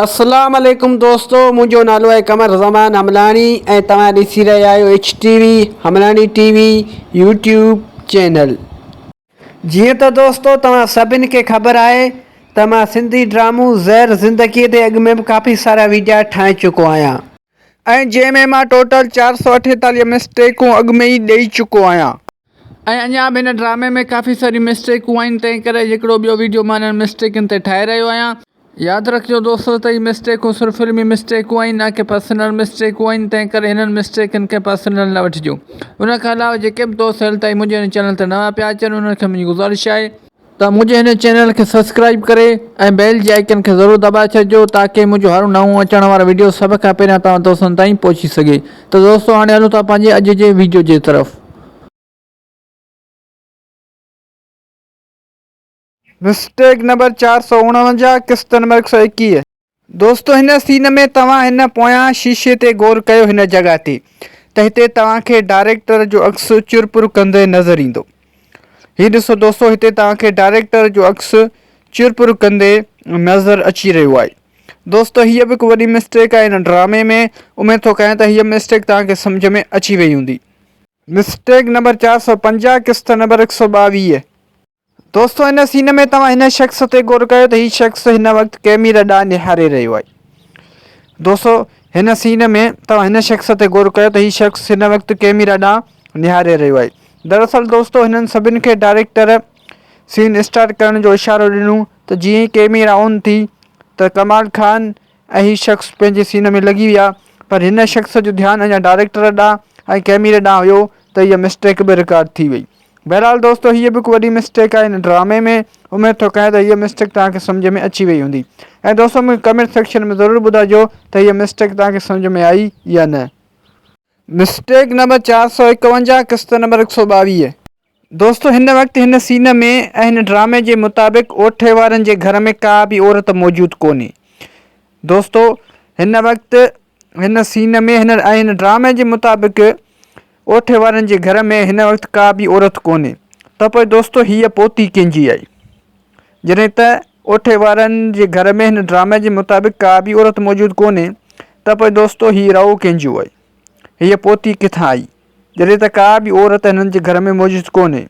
اسلام عليڪم دوستو منهنجو نالو آهي قمر زمان حملاڻي ۽ توهان ڏسي رهيا آهيو H T V Hamlani T V YouTube channel. جيئن ته دوستو توهان سڀن کي خبر آهي ته مان سنڌي ڊرامو زهر زندگي تي اڳ ۾ به ڪافي سارا ويڊيا ٺاهي چڪو آهيان. ۽ جنهن ۾ مان ٽوٽل 448 مسٽيڪون اڳ ۾ ئي ڏئي چڪو آهيان. ۽ اڃا به هن ڊرامي ۾ ڪافي ساريون مسٽيڪون آهن تنهن ڪري هڪڙو ٻيو ويڊيو مان انهن مسٽيڪن تي ٺاهي رهيو آهيان. ياد رکجو دوستو ته هي مسٽيڪون صرف فلمي مسٽيڪون آهن نه ڪي پرسنل مسٽيڪون آهن تنهن ڪري هنن مسٽيڪن کي پرسنل نه وٺجو. ان کان علاوه جيڪي به دوست هيل تائين منهنجي هن چينل تي نوان پيا اچن انهن کي منهنجي گذارش آهي ته منهنجي هن چينل کي سبسڪرائيب ڪري ۽ بيل جي آئيڪن کي ضرور دٻائي ڇڏجو تاڪه منهنجو هر نئون اچڻ وارو وڊيو سڀ کان پهريان توهان دوستن تائين پهچي سگهي ته دوستو هاڻي هلون ٿا پنهنجي اڄ جي وڊيو جي طرف. مسٽيڪ نمبر 449 قسط نمبر 121. دوستو هن سين ۾ توهان هن پويان شيشي تي غور ڪيو هن جڳهه تي ته هتي توهان کي ڊائريڪٽر جو عڪس چرپر ڪندي نظر ايندو هي ڏسو دوستو هتي توهان کي ڊائريڪٽر جو عڪس چرپر ڪندي نظر اچي رهيو آهي دوستو هيء به هڪ وڏي مسٽيڪ آهي هن ڊرامي ۾ اميد ٿو ڪيان ته هيء مسٽيڪ توهان کي سمجهه ۾ اچي وئي هوندي. مسٽيڪ نمبر 450 قسط نمبر 122. دوستو هن سين ۾ توهان هن شخص تي غور ڪيو ته هي شخص هن وقت ڪيميرا ڏانهن نهاري رهيو آهي. دوستو هن سين ۾ توهان هن شخص تي غور ڪيو ته هي شخص هن وقت ڪيميرا ڏانهن نهاري رهيو آهي. دراصل دوستو هنن سڀن کي ڊائريڪٽر سين اسٽارٽ ڪرڻ جو اشارو ڏنو ته جيئن ئي ڪيميرا آن ٿي ته ڪمال خان ۽ هي شخص پنهنجي سين ۾ لڳي ويا پر هن شخص جو ڌيان اڃا ڊائريڪٽر ڏانهن ۽ ڪيميري ڏانهن هيو ته هيء مسٽيڪ به رڪارڊ ٿي وئي. بهرحال دوستو هيء به هڪ وڏي مسٽيڪ آهي هن ڊرامي ۾ اميد ٿو ڪيان ته هيء مسٽيڪ توهان کي سمجهه ۾ اچي وئي هوندي ۽ دوستو مون کي ڪمينٽ سيڪشن ۾ ضرور ٻڌائجو ته هيء مسٽيڪ توهان کي سمجهه ۾ آئي يا نه. مسٽيڪ نمبر 451 قسط نمبر 122. دوستو هن وقت هن سين ۾ ۽ هن ڊرامي جي مطابق اوٺي وارن جي گهر ۾ ڪا به عورت موجود ڪونهي دوستو هن وقت هن سين ۾ هن ۽ هن ڊرامي جي مطابق اوٺي وارن جي گهر ۾ هن وقت ڪا به عورت ڪونهي ته پوء دوستو هيء پوتي ڪنهن جي آئي؟ جڏهن ته اوٺي وارن جي گهر ۾ هن ڊرامي جي مطابق ڪا به عورت موجود ڪونهي ته پوء دوستو هي رئو ڪنهن جو آئي؟ هيء پوتي ڪٿان آئي؟ جڏهن ته ڪا به عورت هنن جي گهر ۾ موجود ڪونهي.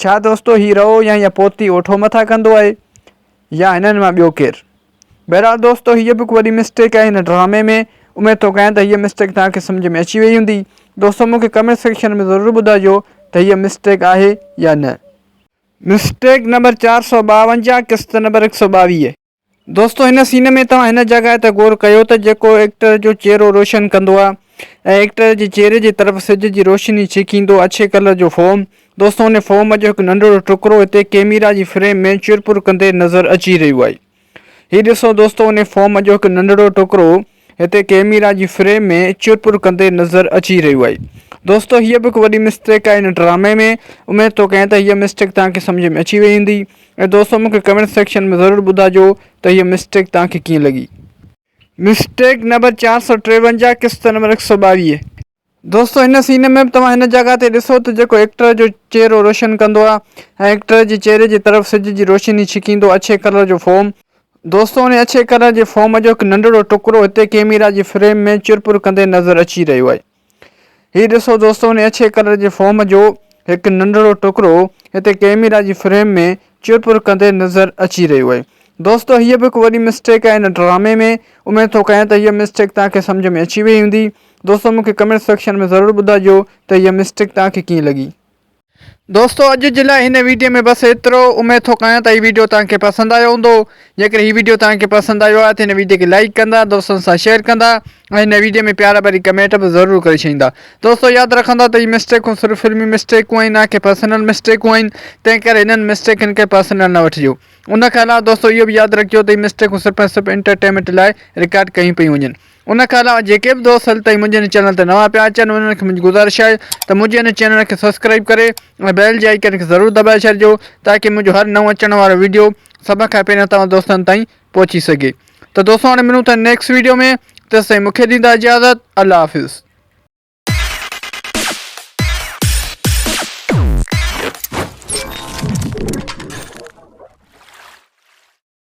ڇا دوستو هي رئو يا هيء پوتي اوٺو مٿان ڪندو آهي يا هنن مان ٻيو ڪير؟ بهرحال دوستو هيء به هڪ وڏي مسٽيڪ آهي هن ڊرامي ۾ اميد ٿو ڪيان ته هيء مسٽيڪ توهان کي سمجهه ۾ اچي وئي هوندي دوستو مون کي ڪمينٽ سيڪشن ۾ ضرور ٻڌائجو ته هيء مسٽيڪ آهي يا نه. مسٽيڪ نمبر 452 قسط نمبر 122. دوستو هن سين ۾ توهان هن جڳهه تي غور ڪيو ته جيڪو ايڪٽر جو چهرو روشن ڪندو آهي ۽ ايڪٽر جي چهري جي طرف سج جي روشني ڇڪيندو اڇي ڪلر جو فوم دوستو ان فوم جو هڪ ننڍڙو ٽڪرو هتي ڪيميرا جي فريم ۾ چرپر ڪندي نظر اچي رهيو آهي. هي ڏسو دوستو انهي فوم جو هڪ ننڍڙو ٽڪرو هتي ڪيميرا جي فريم ۾ چرپر ڪندي نظر اچي رهيو آهي. دوستو هيء به هڪ وڏي مسٽيڪ آهي هن ڊرامي ۾ اميد ٿو ڪيان ته هيء مسٽيڪ توهان کي سمجهه ۾ اچي وئي هوندي ۽ دوستو مون کي ڪمينٽ سيڪشن ۾ ضرور ٻڌائجو ته هيء مسٽيڪ توهان کي ڪيئن لڳي. مسٽيڪ نمبر 453 قسط نمبر 122. دوستو هن سين ۾ به توهان هن جڳهه تي ڏسو ته جيڪو ايڪٽر جو چهرو روشن ڪندو آهي ۽ ايڪٽر جي چهري جي طرف سج جي روشني ڇڪيندو اڇي ڪلر جو فوم دوستو ان اڇي ڪلر جي فوم جو هڪ ننڍڙو ٽڪرو هتي ڪيميرا جي فريم ۾ چرپر ڪندي نظر اچي رهيو آهي هي ڏسو دوستو ان اڇي ڪلر جي فوم جو هڪ ننڍڙو ٽڪرو هتي ڪيميرا جي فريم ۾ چرپر ڪندي نظر اچي رهيو آهي. دوستو هيء به هڪ وڏي مسٽيڪ آهي هن ڊرامي ۾ اميد ٿو ڪيان ته هيء مسٽيڪ توهان کي سمجهه ۾ اچي وئي هوندي. دوستو مون کي ڪمينٽ سيڪشن ۾ ضرور ٻڌائجو ته هيء مسٽيڪ توهان کي ڪيئن لڳي. دوستو اڄ جي لاء هن ويڊيو ۾ بس ايترو اميد ٿو ڪيان ته هي ويڊيو توهان کي پسند آيو هوندو جيڪڏهن هي ويڊيو توهان کي پسند آيو آهي ته هن ويڊيو کي لائيڪ ڪندا دوستن سان شيئر ڪندا ۽ هن ويڊيو ۾ پيار ڀري ڪمينٽ به ضرور ڪري ڇڏيندا دوستو ياد رکندا ته هي مسٽيڪون صرف فلمي مسٽيڪون آهن نه ڪي پرسنل مسٽيڪون آهن تنهن ڪري هنن مسٽيڪن کي پرسنل نه وٺجو ان کان علاوه دوستو اهو به ياد رکجو ته هي مسٽيڪون صرف ۽ صرف انٽرٽينمينٽ لاء رڪارڊ ڪيون پيون وڃن ان کان علاوه جيڪي به دوست هل تائين منهنجي هن چينل تي نوان پيا اچن انهن کي منهنجي گذارش آهي ته منهنجي هن چينل کي سبسڪرائب ڪري ۽ بيل جي آئيڪن کي ضرور دٻائي ڇڏجو تاڪي منهنجو هر نئون اچڻ وارو ويڊيو سڀ کان پهريان توهان دوستن تائين پهچي سگهي ته دوستو هاڻي ملون ٿا نيڪسٽ ويڊيو ۾ تيستائين مونکي ڏيندا اجازت الله حافظ.